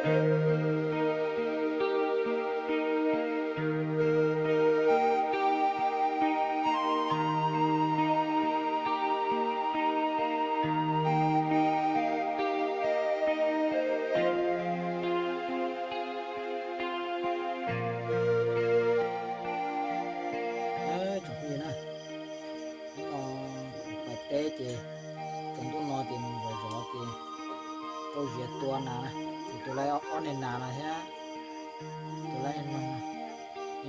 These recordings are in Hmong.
Tsoom phooj ywg na, hnub no pais teb ces tsaus ntuj no ces mus zov zov ces tau ziav tua nas na, ces tua laib ob niag nas no thiab, tua laib no,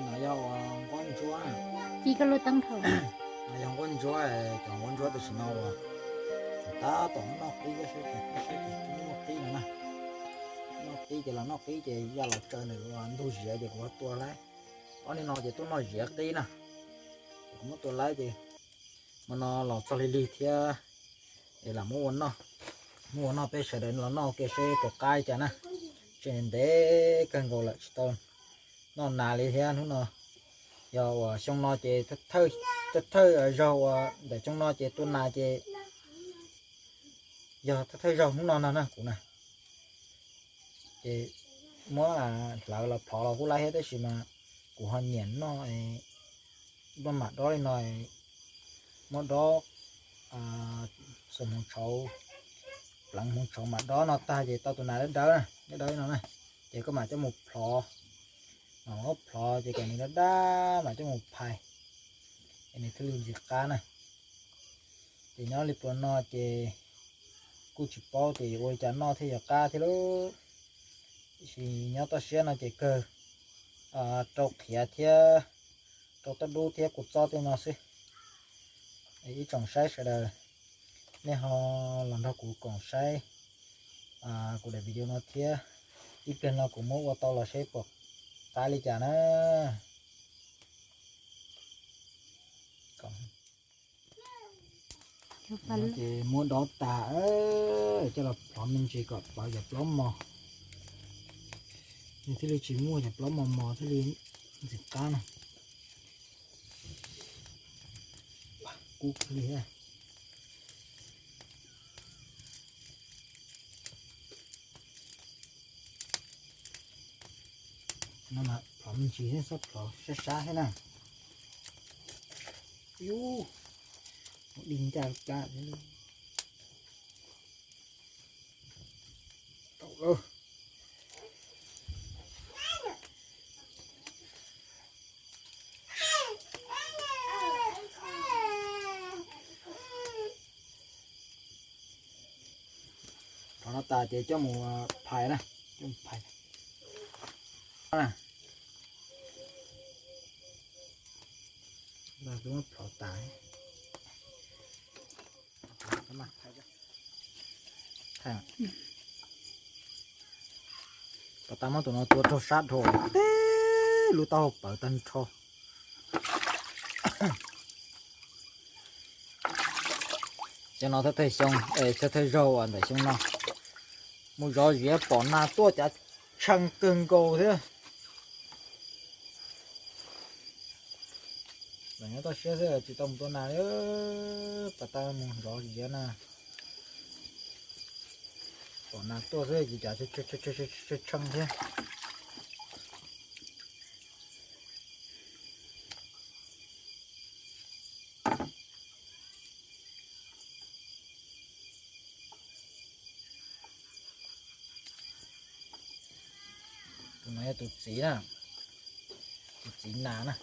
no yog uas nquab ntsuab na. Ci koj lub teeb dhau. No yog nquab ntsuab, cov nquab ntsuab tam sim no uas tab tom noj qib, seb, seb noj qib no na. Noj qib ces los noj qib ces yaj los tsaws ntawm ntug ziav ces kuv tua laib. Ob niag no ces tuaj noj ziav qib na. Ces kuv muab tua laib ces hmo no los txog lig lig thiab, es lam muab ua noj. Muab ua noj peb sawv daws los noj ua ke seb puas qab li cas na. Tseem ntev kawg nkaus lawm tsis tau noj nas li thiab hnub no. Yog uas xyoo no ces thawj thawj zaug uas ntawm xyoo no ces tua nas ces yog thawj thawj zaug hnub no no na kuv na. Ces muab hlawv los plhov los kuj laib thiab tab sis mas kuv ho nyiam noj nplooj mam dob li no, muab dob, xuas hmoov tshauv, pleev hmoov tshauv mam dob no tag ces tau tus nas dawb dawb na, dawb dawb li no na. Ces koj mam coj mus plhov, mam muab plhov ces kom nws dawb dawb mam coj mus phais, es nws thiaj li ntxim qab na. Ces nyob li pluas no ces kuj tsis paub tias yuav ua li cas noj thiaj yuav qab thiab lauj. Tiam sis nyob toj siab no ces kawg rau qhiav thiab rau toj dub thiab kua txob tej no xwb. Ib tsoom saib sawv daws, nej ho los nrog kuv koom saib kuv daim video no thiab, ib pliag no kuv muab ua tau los seb puas qab li cas na. Ces muab dob tas, coj los plhov me ntsis kom plov cov plaub mos, nws thiaj li tsis muaj cov plaub mos mos thiaj li ntxim qab na. Kub kawg li. No mas plhov me ntsis thiab, txhob plhov sab sab thiab na. Yus, mus di ncaj plab thiab. Tau lawm. Plhov no tas ces coj mus phais na, coj mus phais. Plhov tas. Pas tas muab tus no tua raug sab dhau, teb lub taub hau pawv tag nrho. Cov no thawj thawj xyoo, thawj thawj zaug uas ntawm xyoo no mus zov ziav pom nas tuaj cav tshee kawg nkaus thiab. Nyob toj siab xwb tsis tau mus tua nas li, pas tas mus zov ziav na. Pom nas tuaj xwb ces cav tshee thiab. Tus no yog tus txiv na, tus txiv nas na.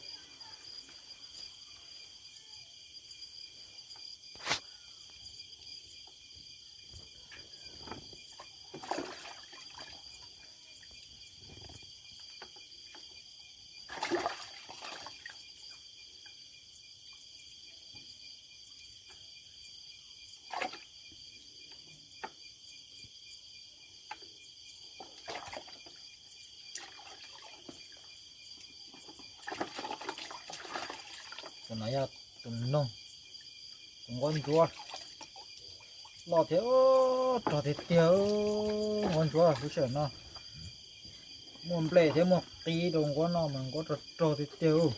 Tus no yog tus noog, tus nquab ntsuab loj thiab rog tiag tiag. Nquab ntsuab lub sij hawm no muaj nplej thiab muaj qib rau nquab noj mas nquab rog rog tiag tiag.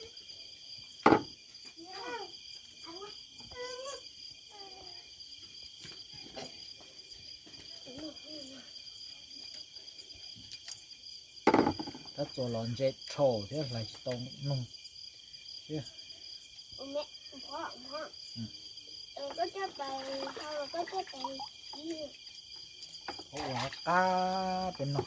Txuas los ntse dhau thiab hlais tsis tau noog thiab. Ua qab peb no.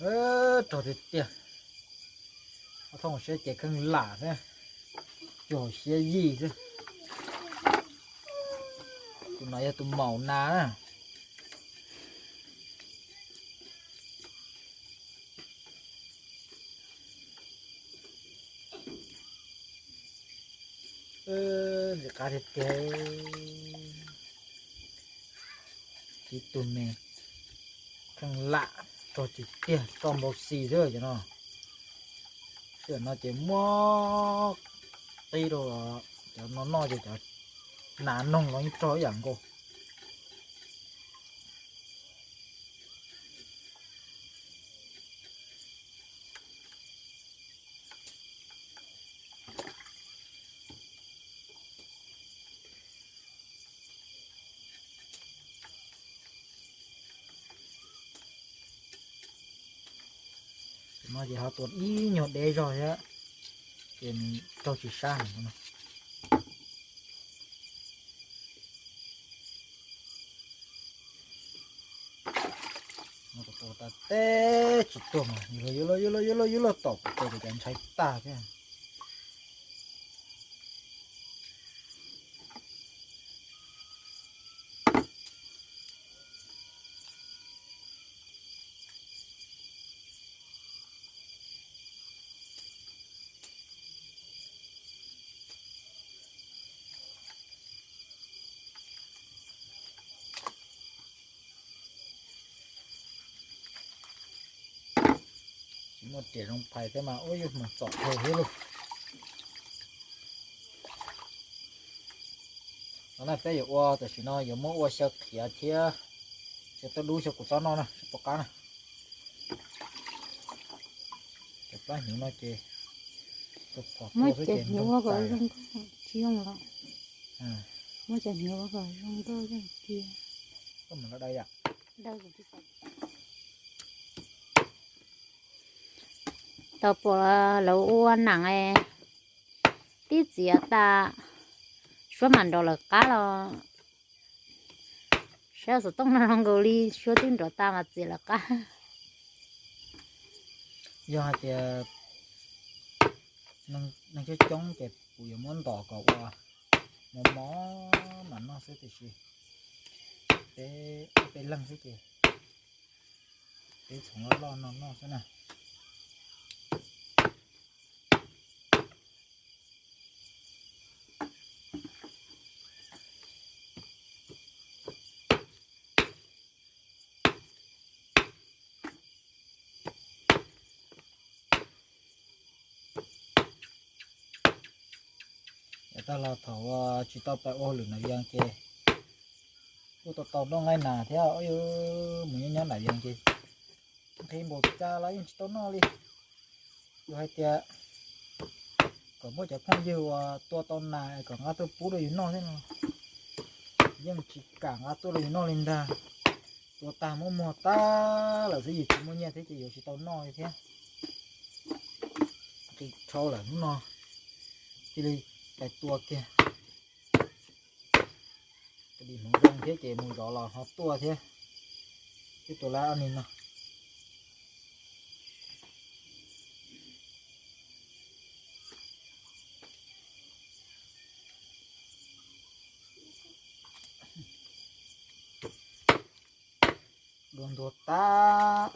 Rog tiag tiag. Thooj siab ces kheej lam xwb, cuag siab yij xwb. Tus no yog tus maum nas na. Ntxim qab tiag tiag. Ib tug me kheej lam, rog tiag tiag, roj npau xis xwb cov no. Cov no ces muab qib rau cov no noj ces cov nas noog los yeej rog ib yam nkaus. No ces ho tua ib nyuag deb zog thiab, ces nws raug tsis sab heev no. Tua tas teb tsis tuag mas yuav luag yuav luag yuav luag yuav luag tom kuv tes ces cov ntshai tag thiab. Tsis muaj riam zoo phais thiab mas ub yuav mus txom dhau thiab lauj. No na peb yuav ua tam sim no yuav muab ua xyaw qhiav thiab xyaw tauj dub xyaw kuv txob noj na, tsis pom qab na. Cov plab hnyuv no ces muab cov hnyuv kom zoo nkauj tsis zoo los, muab cov hnyuv kom zoo nkauj zoo cia. Tau pom lawv ua nam tib txiav tas, suab mam nrov lawv qab los, saib xov tooj no zoo nkaus li suab twb nrov tas mas txiav lawv qab. Yog hais tias neeg coob coob ces kuv yuav muab ntos kom ua mos mos mam noj xwb tiam sis peb, peb leeg xwb ces peb txhoov loj loj no noj xwb na. Yav tag los thaum tsis tau pais ua hauj lwm nram Vias ces kuj tau tau noj nqaij nas thiab, mus nyob nyob nram Vias ces nqhis npaum cas los yeej tsis tau noj li. Yog hais tias kom muaj cov phooj ywg uas tua tau nas kom nqa tuaj pub rau yus noj thiab no, yeej tsis kam nqa tuaj rau yus noj li ntag. Tua tag muab muag tag lawm xwb, yus tsis muaj nyiaj thiab ces yuav tsis tau noj li thiab. Nqhis dhau lawm hnub no, cia li pais tua kiag. Dim hmoov zoo thiab ces mus zov los ho tuaj thiab. Twb tua lab ob ni no. Dua ntuag tag.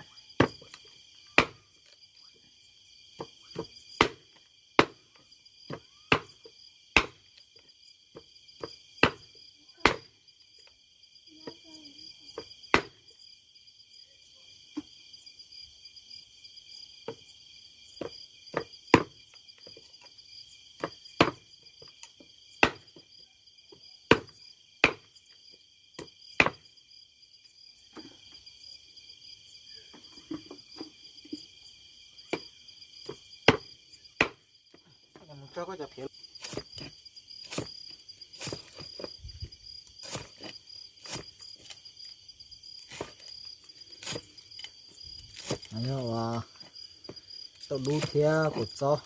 Rau koj cov phiav. Yog uas tauj dub thiab kua txob,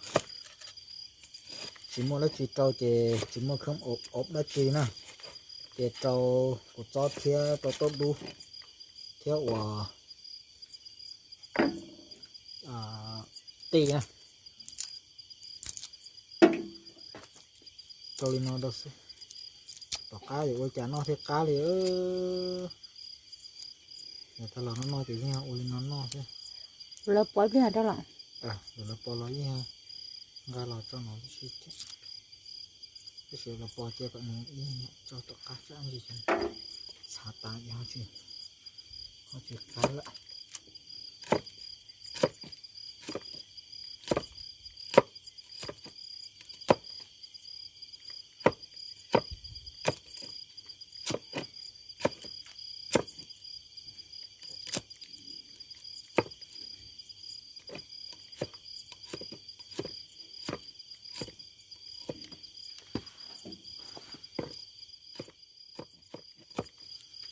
tsis muaj dab tsi rau ces tsis muaj khoom ov dab tsi na, ces rau kua txob thiab rau tauj dub thiab uas qij na. Rau li no rau xwb, tom qab yuav ua cas noj thiaj qab li. Yog tau los noj noj ces yeej ua li no noj xwb. Lawv pov ib pliag rau los, lawv pov los yeej nqa los tso no tib si, tab sis lawv pov cia kom nws ib tso tom qab sab ntsis, txhav tas ces ho tsis qab lawm.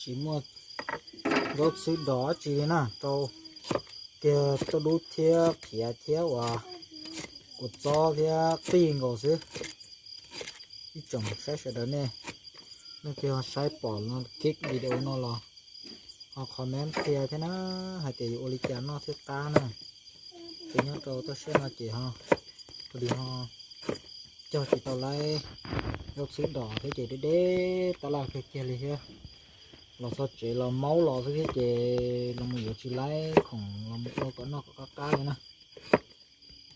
Tsis muaj zaub txhwb dos dab tsi li na, rau kiag tauj dub thiab qhiav thiab uas kua txob thiab qij nkaus xwb. Ib tsoom saib sawv daws nej, nej twg ho saib pom kiv video no los ho comment qhia thiab na, hais tias yuav ua li cas noj thiaj qab na. Ces nyob rau toj siab no ces ho, ua li ho cog tsis tau laib zaub txhwb dos thiab ces deb deb tab laj kawg kiag li thiab. Los txog tsev los maub los xwb thiab ces los mus yuav tsis laib khoom los mus ua kom noj kom qab qab li na.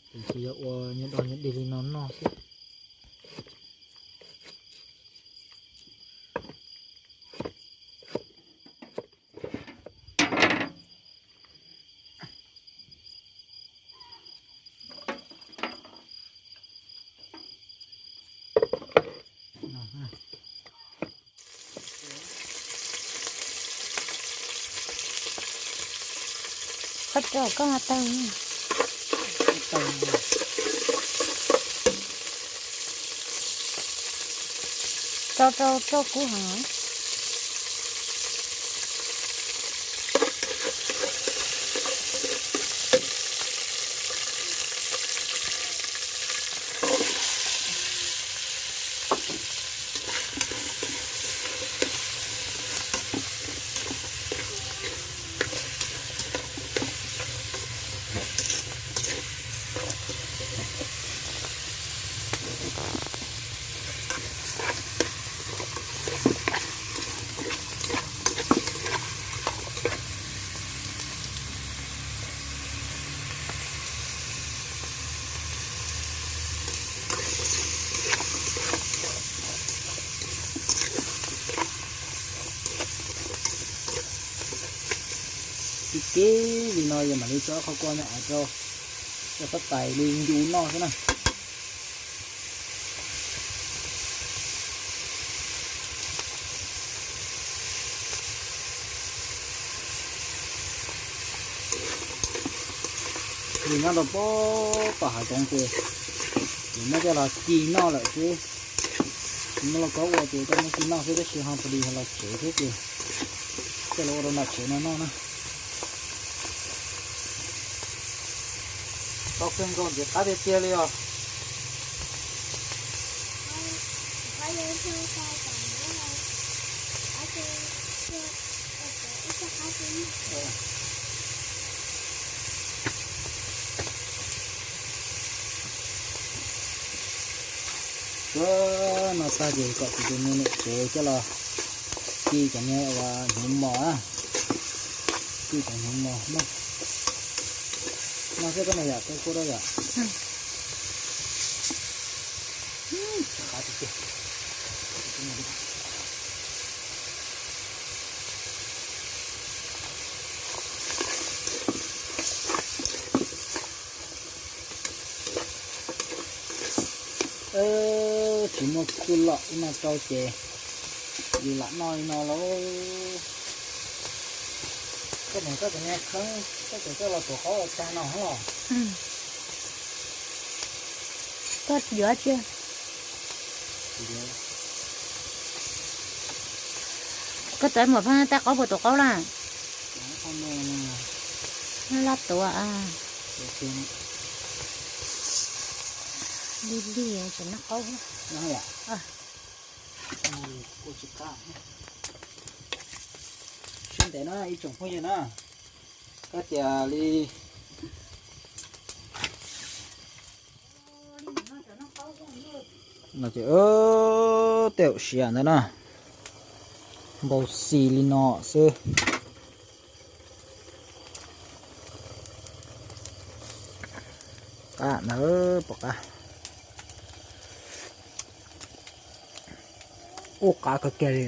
Ces tsis yog ua nyob dog nyob dig li no noj xwb. Koj rau koj ho tau. Rau rau rau kub heev. Tib kib li no yog mam li tso qhov kua me av rau, rau tab tais li ncu noj xwb na. Nws nyob rau pem tom hav zoov ces, ces muab coj los ci noj lawm xwb. Tsis muaj lauj kaub ua ces coj muab ci noj xwb, tab sis ho pom li los tsev thiab ces coj los ua rau nram tsev no noj na. Tau kawg nkaus ntxiv qab tiag tiag li os. Tsuav no tag ces kom tus tus me niam tsev coj los ci cov me uas hnyuv mos na. Ci cov hnyuv mos no. No xwb koj na yom, koj kuj da yom. Tsis muaj kwj lom ib no rau ces yus lam noj li no lauj. Koj mus koj cov me kheeb koj cov coj los tuav qaub tag no los. Koj yuav tsi? Koj txawm muam pheej tab qaub puas tus qaub lawm? Nyob lab tuav. Li li tseem noj qaub. Siab ntev na ib tsoom phooj ywg na. Koj tias li no ces tej zaum siav ntawd na, npau xis li no xwb. Qab na, pom qab. Ub, qab kawg kiag li.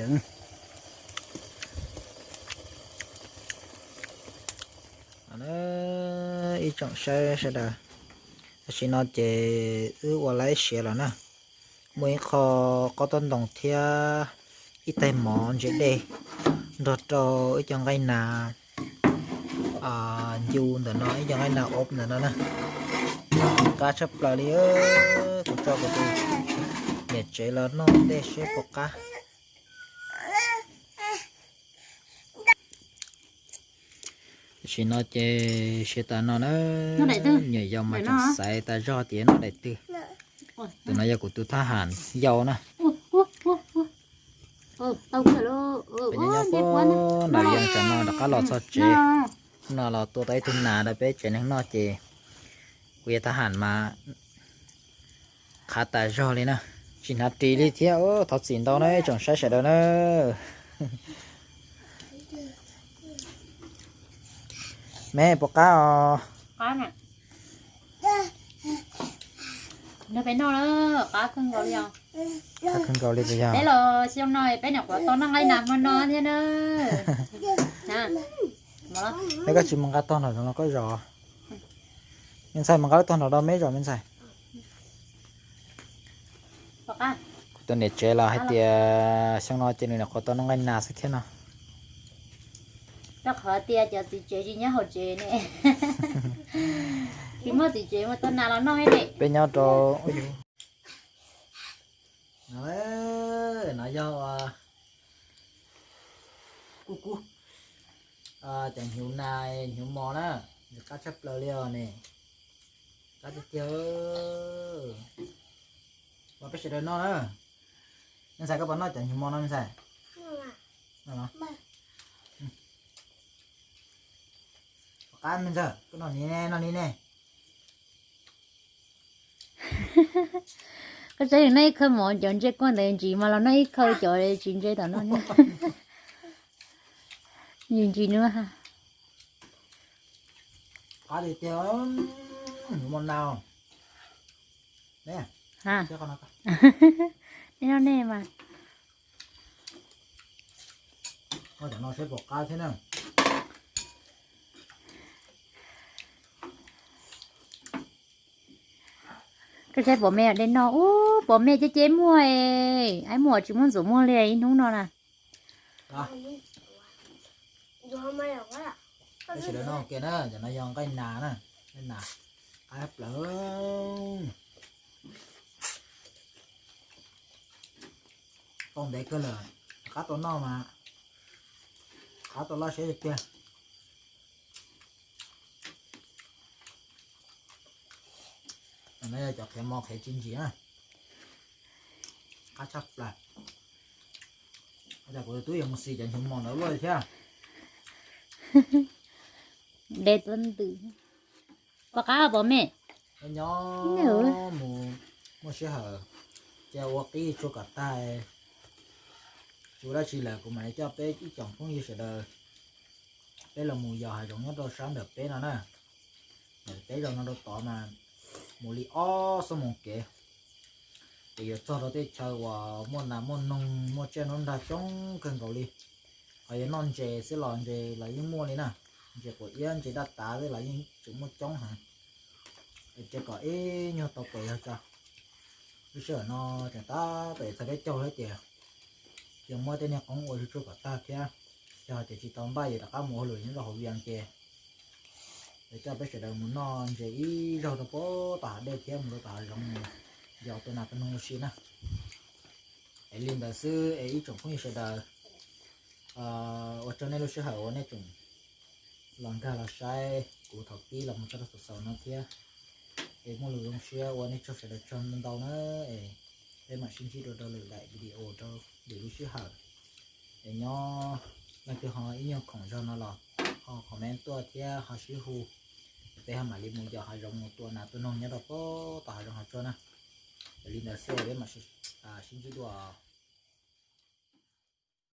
Ib tsoom saib sawv daws, tam sim no ces wb ua laib siav los na. Muaj ib qho qaub taub ntoos thiab ib taig mov ntse dej nrog rau ib co nqaij nas ncu ntawm no, ib co nqaij nas ob ntawm no na. Qab tshaj plaws li. Kuv tso kuv tus niam tsev los noj tej seb puas qab. Tam sim no ces siav tas no na, nyuam yaus mas tseem xaiv tas zog tias noj daim twg. Tus no yog kuv tus thab ham yau na. Nyob nyob pab nram yees tsam no rov qab los txog tsev. No los tua tau ib tug nas rau peb tsev neeg noj ces kuv yog thab ham mas qhav tas zog li na. Tsis hnav ris li thiab, thov txim ntau na ib tsoom saib sawv daws na. Me puas qab os? Nrog peb noj, qab kawg nkaus li os. Qab kawg nkaus li puas yog? Peb los xyoo no peb nyuam qhuav tau noj nqaij nas hmo no thiab na. Peb koj tsis mus nqa tog nram no koj zos? Me ntxhais mus nqa lub tog nram no me zos me ntxhais. Kuv tus niam tsev los hais tias xyoo no ces nws nyuam qhuav tau noj nqaij nas xwb thiab no. Rau qhov tias cov txiv tsev tsis nyob hauv tsev ne. Tsis muaj txiv tsev mus tua nas los noj ne. Peb nyob rau no yog kuj kub cov hnyuv nas hnyuv mos na, qab tshaj plaws li os ne. Qab tiag tiag. Ua peb sawv daws noj na. Me ntxhais koj puas noj cov hnyuv mos no me ntxhais? Qab me ntxhais, koj noj ni ne, noj ni ne. Koj saib nws noj ib khawb mov, cov ntse kuaj ntawd ntsis mas los noj ib khawb cov tsis ntse tom no. Ntsis ntsis nws. Qab tiag tiag, hnyuv mos nas. Nej noj nej mas. Cov no seb puas qab thiab na. Koj saib pom me de noj, ub, pom me ceb ceb muag es, aib muag tsis muaj ntxuav muag li ib hnub no na. Sawv daws noj kiag na, cov no yog nqaij nas na, nqaij nas, qab plaws. Tau ntev kawg lawm, qab tau noj mas, qab tau loj siab tiag tiag. No yog cov qhiav mos qhiav tsis ntsim na, qab tshaj plaws. Ua cas kuv tus tub yuav mus xis cov hnyuv mos ntawd luaj thiab. De tuab ntws. Pom qab pom me. Nyob mus muaj sij hawm ces ua qib tsuag kom tag. Tsis dab tsi lawm kuv mam li coj peb ib tsoom phooj ywg sawv daws peb los mus yos hav zoov nyob rau sab ntawm peb no na. Ntawm peb zos no rau tod mas mus li ob xuab moos kev, ces yuav txog rau tej chaw uas muaj nas muaj noog muaj tsiaj nruab nrag coob kawg nkaus li. Ho yuav noj ntses xwb los ntses los yeej muaj li na, ntses quav iab ntses daj tav xwb los yeej tseem muaj coob heev. Es cia kom ib nyuag tau pem yog tso. Lub sij hawm no tseem tab tom txog peb caug thiab ces, ces muab tej niag qoob ua tsuag tsuag kom tag thiab. Yog hais tias tsis tau npaj yuav rov qab mus ua hauj lwm nyob rau hauv Vias ces, es coj peb sawv daws mus noj ntses ib zaug rau puag tom hav dej thiab mus rau tom hav zoov mus. yos tua nas tua noog ua si na. Es li ntawd xwb es ib tsoom phooj ywg sawv daws, ua tsaug nej lub sij hawm uas nej tseem los nkag los saib kuv thaum pib los mus txog rau thaum xaus no thiab. Es muaj lus zoo siab ua nej tsaug sawv daws tsaug ntau ntau na. Es peb mam sib ntsib dua rau lwm daim video rau lwm lub sij hawm. Es nyob leej twg ho ib nyuag khoom zog no los ho comment tuaj thiab ho sib hu, peb ho mam li mus yos hav zoov mus tua nas tua noog nyob rau pem tom hav zoov hav tsuag na. Es li ntawd xwb peb mam sib ntsib dua.